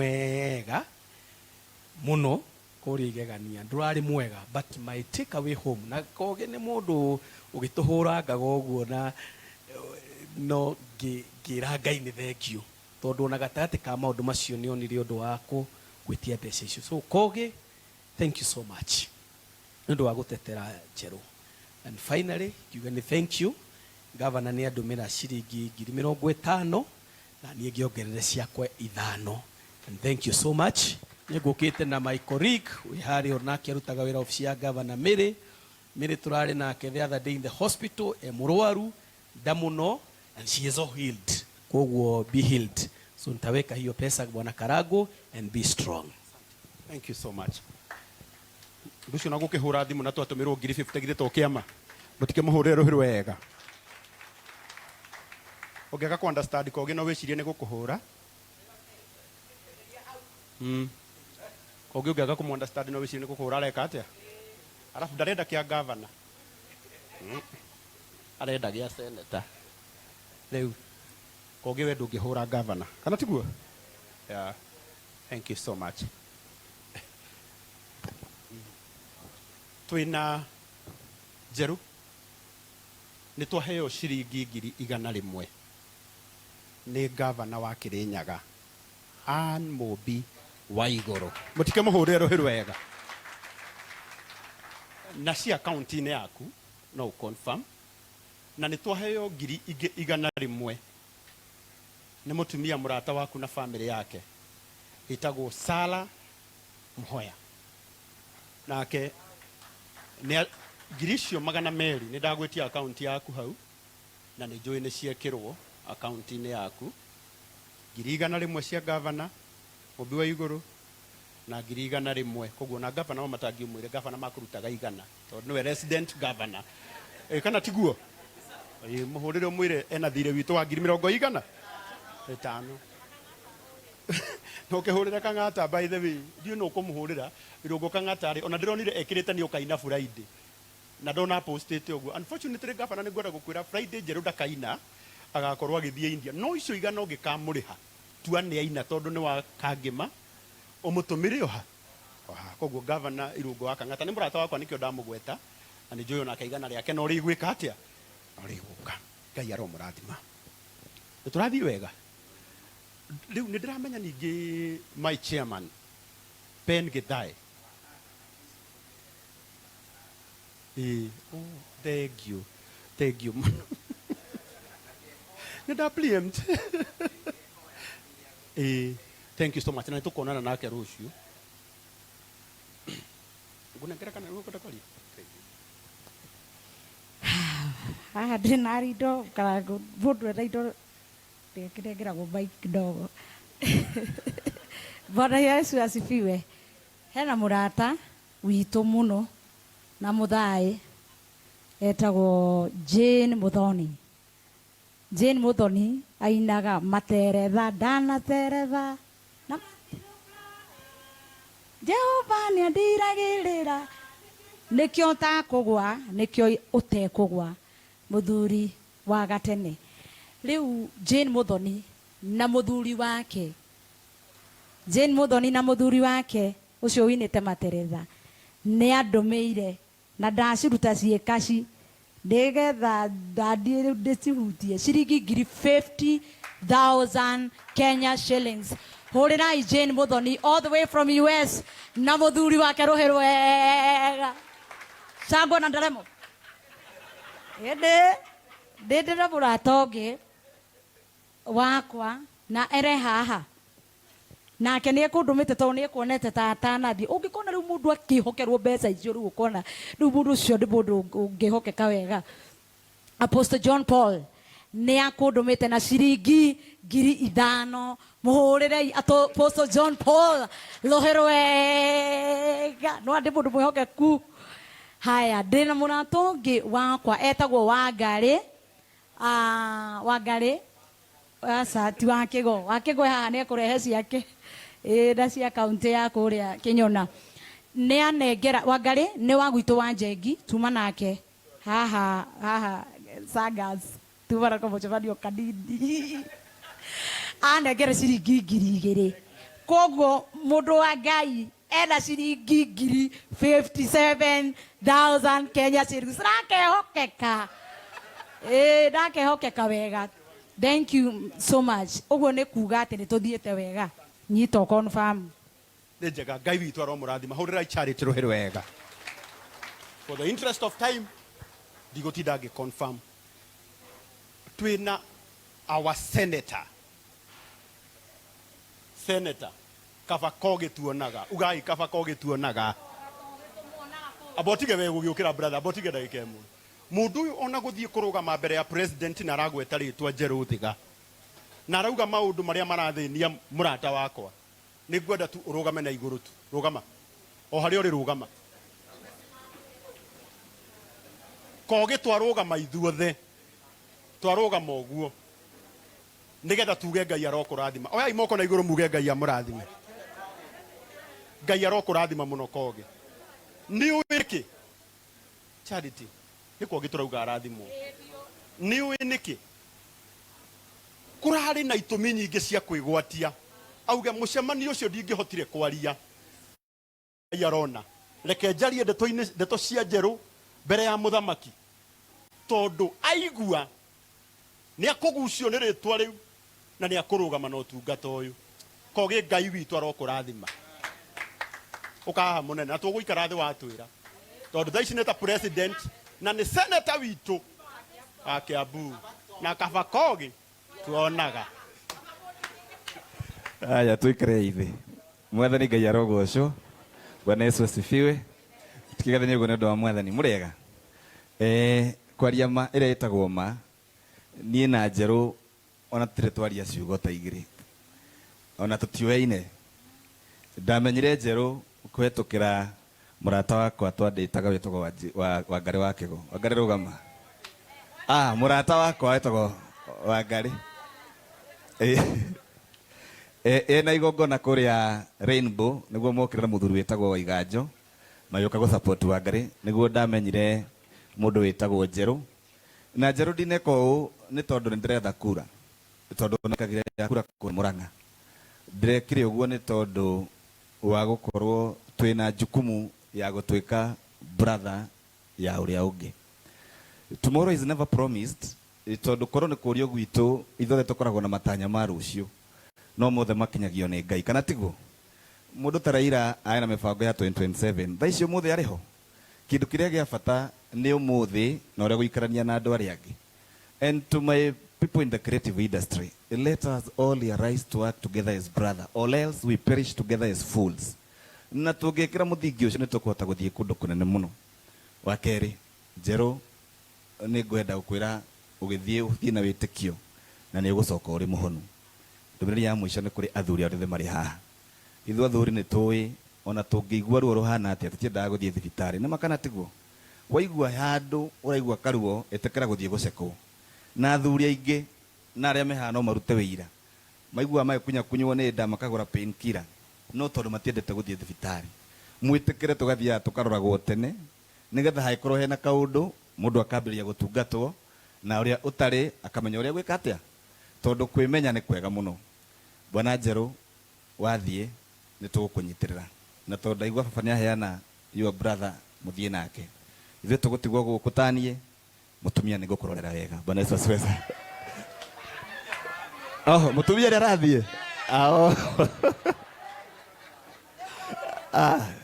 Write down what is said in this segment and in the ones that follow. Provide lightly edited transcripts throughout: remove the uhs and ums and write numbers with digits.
Mwega mũno kũrĩa igegania ndũrarĩ mwega but my take away home na koge nĩ mũndũ ũgĩtũhũrangaga ũguo na no ngĩra Ngai nĩ thengiũ tondũ ona gatagatĩ ka maũndũ macio nĩ onire ũndũ wa gwĩtia mbeca icio. So Kogi, thank you so much nĩ ũndũ wa gũtetera Njerũ. And finally ngiuga nĩ thank you Governor nĩ andũmĩra ciringi 50,000 na niĩ ngĩongerere ciakwa ithano. And thank you so much. Nĩ ngũkĩte na my colleague wĩ harĩa onake arutaga wĩra obici ya Governor Mary. Mary tũrarĩ nake the other day in the hospital e mũrwaru nda mũno and she is all healed. Koguo be healed. So nitaweka hiyo pesa Bwana Karango and be strong. Thank you so much. Ũndũ ũcio na gũkĩhũra thimũ na twatũmĩrwo 50,000 githĩ to kĩama. Mũtikĩmũhũrĩre rũhĩ rwega. Ũngĩaga kũ understand Kogi no wĩcirie nĩ gũkũhũra. Kogi ũngĩaga kũmũ understand no wĩcirie nĩ gũkũhũra areka atĩa? Arabu ndarenda kĩa governor. Arenda gĩa senator. Rĩu Kogi we ndũngĩhũra governor. Kana tiguo? Yeah. Thank you so much. Twĩna Njerũ nĩ twaheo ciringi 100,000 nĩ ngavana wa Kĩrĩnyaga Ann Mũmbi Waigũrũ. Mũtikĩmũhũrĩre rũhĩ rwega. Na ci akaunti-inĩ yaku no ũ confirm. Na nĩ twaheo ngiri ingĩ 100 nĩ mũtumia mũrata waku na famĩlĩ yake ĩtagwo Sara Mhoya. Nake nĩ 200,000 nĩ ndagwĩtia akaunti yaku hau na nĩ njũĩ nĩ ciekĩrwo akaunti-inĩ yaku. 100,000 cia gavana Mũmbi wa Igũrũ na 100,000. Koguo na gavana wa Matangi ũmwĩre gavana makũrutaga 100 tondũ nĩwe resident governor. Ĩ kana tiguo? Ĩ mũhũrĩre ũmwĩre ena thirĩ witũ wa 50,000. Na ũkĩhũrĩre Kang'ata by the way, ndiũĩ nũ ũkũmũhũrĩra, Irũngũ Kang'ata rĩ, ona ndĩronire ekĩrĩte nĩ ũkaina Friday. Na ndona postĩte ũguo. Unfortunately gavana nĩ ngwenda gũkwĩra Friday Njerũ ndakaina, agakorwo agĩthiĩ India. No icio 100 ũngĩkamũrĩha, tua nĩ aina tondũ nĩ wa Kangĩma, ũmũtũmĩre o ha? O haha. Koguo gavana Irũngũ wa Kang'ata nĩ mũrata wakwa nĩkĩo ndamũgweta, na nĩ njũĩ onake 100 rĩake no rĩgwĩka atĩa? No rĩgũka. Ngai aromũrathima. Nĩ tũrathiĩ wega? Rĩu nĩ ndĩramenya ningĩ my chairman Ben Githae. Ĩĩ, oh, thank you. Thank you mũno. Nĩ nda preempt. Ĩĩ, thank you so much. Na nĩ tũkonana nake rũciũ. Ngũnengera kana nĩ ũkwenda kwaria? Thank you. Haha ndĩ na indo kana mũndũ ena indo ndĩkĩnengeragwo mic kidogo. Bwana Yesu asifiwe. Hena mũrata witũ mũno na mũthaĩ etagwo Jane Muthoni. Jane Muthoni ainaga materetha ndanateretha na Jehova nĩandiragĩrĩra nĩkĩo ũtakũgwa nĩkĩo ũtekũgwa mũthuri wa gatene. Rĩu Jane Muthoni na mũthuri wake Jane Muthoni na mũthuri wake ũcio ũinĩte materetha nĩandũmĩire na ndaciruta ciĩ kaci nĩgetha ndathiĩ rĩu ndĩcihutie ciringi 50,000 Kenya shillings. Hũrĩrai Jane Muthoni all the way from US na mũthuri wake rũhĩ rwega. Shangwe na nderemo. Ĩndĩ ndĩ ndĩna mũrata ũngĩ wakwa na ere haha nake nĩ ekũndũmĩte tondũ nĩ ekuonete ta atanathiĩ. Ũngĩkona rĩu mũndũ akĩhokerwo mbeca icio rĩu ũkona rĩu mũndũ ũcio nĩ mũndũ ũngĩhokeka wega. Apostle John Paul nĩ akũndũmĩte na ciringi 5,000. Mũhũrĩrei Apostle John Paul rũhĩ rwega. No ndĩ mũndũ mwĩhokeku. Haya, ndĩna mũrata ũngĩ wakwa etagwo Wangarĩ. Wangarĩ aca ti wa Kĩgo. Wa Kĩgo haha nĩ ekũrehe ciake. Ĩĩ na cia kaũntĩ ya kũrĩa Kĩnyona. Nĩ anengera, Wangarĩ nĩ wa gwitũ wa Njengi, tuma nake haha haha Sangas. Tuma nako mũcemanio kanini. Anengere ciringi 2,000. Koguo mũndũ wa Ngai ena ciringi ngiri 57,000 Kenya shillings. Ndakehokeka. Ndakehokeka wega. Thank you so much. Ũguo nĩ kuga atĩ nĩ tũthiĩte wega. Nyita confirm. Nĩ njega, Ngai witũ aromũrathima. Hũrĩrai Charity rũhĩ rwega. For the interest of time, ndigũtinda ngĩ confirm. Twĩna our senator. Senator kaba kogi tuonaga. Ugai kaba kogi tuonaga. Abotige we gũgĩũkĩra brother, abotige ndagĩka ĩmwe. Mũndũ ũyũ ona gũthiĩ kũrũgama mbere ya president na aragweta rĩtwa Njerũ Thiga. Na arauga maũndũ marĩa marathĩnia mũrata wakwa. Nĩ ngwenda tu ũrũgame na igũrũ tu. Rũgama. O harĩa ũrĩ rũgama. Kogi twarũgama ithuothe. Twarũgama ũguo. Nĩgetha tuge Ngai arokũrathima. Oyai moko na igũrũ muge Ngai amũrathime. Ngai arokũrathima mũno Kogi. Nĩ ũĩ kĩ? Charity. Nĩ Kogi tũrauga arathimwo. Nĩ ũĩ nĩkĩ? Kũrarĩ na itũmi nyingĩ cia kwĩgwatia. Auge mũcemanio ũcio ndingĩhotire kwaria. Ngai arona. Reke njarie ndeto cia njerũ mbere ya mũthamaki. Tondũ aigua nĩ akũgucio nĩ rĩtwa rĩu na nĩ akũrũgama na ũtungata ũyũ. Kogi Ngai witũ arokũrathima. Ũkahaha mũnene na tũgũikara thĩ watwĩra. Tondũ thaa ici nĩ ta president na nĩ senator witũ wa Kiambu na kaba Kogi tuonaga. Aya, tuikare ithi. Mwathani Ngai arogocwo. Bwana Yesu asifiwe. Tukigathania ũguo nĩ ũndũ wa Mwathani. Mũrĩega? Kwaria ma ĩrĩa ĩtagwo ma, niĩ na Njerũ ona tũtirĩ twaria ciugo ta igĩrĩ. Ona tũtiũyaine. Ndamenyire Njerũ kũhetũkĩra mũrata wakwa twandĩtaga wĩtagwo Wangarĩ wa Kĩgo. Wangarĩ rũgama. Mũrata wakwa wĩtagwo Wangarĩ. Ena igongona kũrĩa Rainbow nĩguo mokire na mũthuri wĩtagwo Waiganjo magĩũka gũ support Wangarĩ, nĩguo ndamenyire mũndũ wĩtagwo Njerũ. Na Njerũ ndineka ũũ nĩ tondũ nĩ ndĩretha kura, tondũ nĩkagire kura kũrĩ Murang'a. Ndĩrekire ũguo nĩ tondũ wa gũkorwo twĩna jukumu ya gũtuĩka brother ya ũrĩa ũngĩ. Tomorrow is never promised, tondũ korwo nĩ kũrio gwitũ ithuothe tũkoragwo na matanya ma rũciũ, no mothe makinyagio nĩ Ngai, kana tiguo? Mũndũ ta Raila arĩ na mĩbango ya 2027, thaa ici ũmũthĩ arĩ ho. Kĩndũ kĩrĩa gĩa bata nĩ ũmũthĩ na ũrĩa gũikarania na andũ arĩa angĩ. And to my people in the creative industry, let us all realize to work together as brother, or else we perish together as fools. Na tũngĩkĩra mũthingi ũcio nĩ tũkũhota gũthiĩ kũndũ kũnene mũno. Wa kerĩ, Njerũ nĩ ngwenda gũkwĩra ũgĩthiĩ ũthiĩ na wĩtĩkio na nĩ ũgũcoka ũrĩ mũhonu. Ndũmĩrĩri ya mũico nĩ kũrĩ athuri arĩa othe marĩ haha. Ithuĩ athuri nĩ tũĩ ona tũngĩigua ruo rũhana atĩa tũtiendaga gũthiĩ thibitarĩ. Nĩ ma kana tiguo? Waigua handũ ũraigua karuo ĩtĩkĩra gũthiĩ gũcekwo. Na athuri aingĩ na arĩa me haha no marute wĩira. Maiguaga magĩkunyakunywo nĩ nda makagũra pain killer no tondũ matiendete gũthiĩ thibitarĩ. Mwĩtĩkĩre tũgathiaga tũkaroragwo tene nĩgetha hangĩkorwo hena kaũndũ mũndũ akambĩrĩria gũtungatwo na ũrĩa ũtarĩ akamenya ũrĩa gwĩka atĩa, tondũ kwĩmenya nĩ kwega mũno. Bwana Njerũ wathiĩ nĩ tũgũkũnyitĩrĩra, na tondũ ndaigua baba nĩ aheana your brother mũthiĩ nake, ithuĩ tũgũtigwo gũkũ taniĩ mũtumia nĩ ngũkũrorera wega. Bwana Yesu asifiwe sana. Oh, mũtumia nĩ arathiĩ? Oh.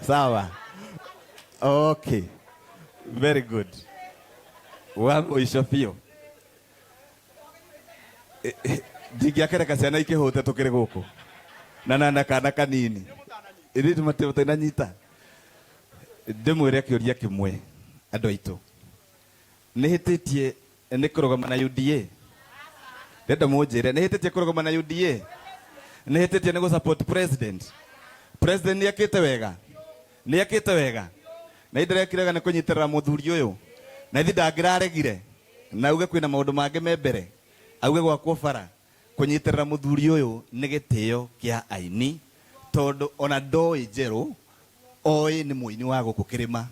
Sawa. Okay. Very good. Wa mũico biũ. Ndingĩakereka ciana ikĩhũte tũkĩrĩ gũkũ. Na na kana kanini. Ithuĩ tũtinanyita. Ndĩmwĩre kĩũria kĩmwe andũ aitũ. Nĩ hĩtĩtie nĩ kũrũgama na UDA? Ndĩrenda mũnjĩre, nĩ hĩtĩtie kũrũgama na UDA? Nĩ hĩtĩtie nĩ gũ-support president? President nĩ ekĩte wega? Nĩ ekĩte wega? Na ndĩrekire wega nĩ kũnyitĩrĩra mũthuri ũyũ? Na ithuĩ ndangĩraregire? Na auge kwĩna maũndũ mangĩ me mbere? Auge gwakwo bara? Kũnyitĩrĩra mũthuri ũyũ nĩ gĩtĩo kĩa aini, tondũ ona ndoĩ Njerũ, oĩ nĩ mũini wa gũkũ kĩrĩma.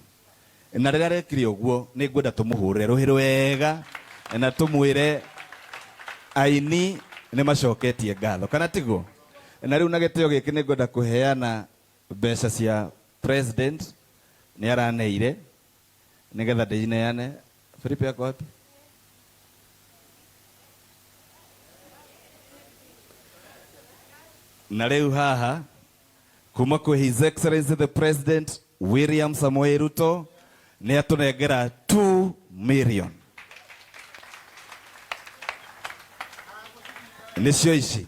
Na rĩrĩa arekire ũguo, nĩ ngwenda tũmũhũrĩre rũhĩ rwega na tũmwĩre aini nĩ macoketie ngatho, kana tiguo? Na rĩu na gĩtĩo gĩkĩ nĩ ngwenda kũheana mbeca cia president nĩ araneire nĩgetha ndĩineane. Felipe ako wapi? Na rĩu haha kuma kwĩ His Excellency the President William Samoei Ruto nĩ atũnengera 2 million. Nĩcio ici.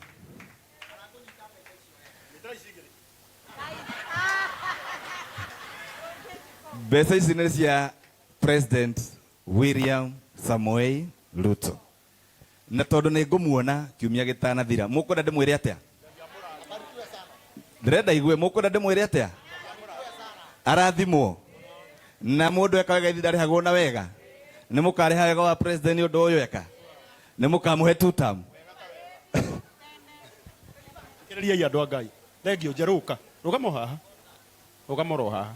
Mbeca ici nĩ cia President William Samoei Ruto. Na tondũ nĩ ngũmuona kiumia gĩtanathira, mũkwenda ndĩmwĩre atĩa? Ndĩrenda igue, mũkwenda ndĩmwĩre atĩa? Arathimwo. Na mũndũ eka wega ithi ndarĩhagwo na wega. Nĩ mũkarĩha wega wa president nĩ ũndũ ũyũ eka. Nĩ mũkamũhe two term. Thikĩrĩriai andũ a Ngai. Thengiũ njerũka. Rũgama o haha. Rũgama oro haha.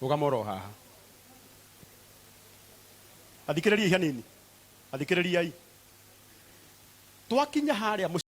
Rũgama oro haha. Athikĩrĩriai hanini. Athikĩrĩriai. Twakinya harĩa.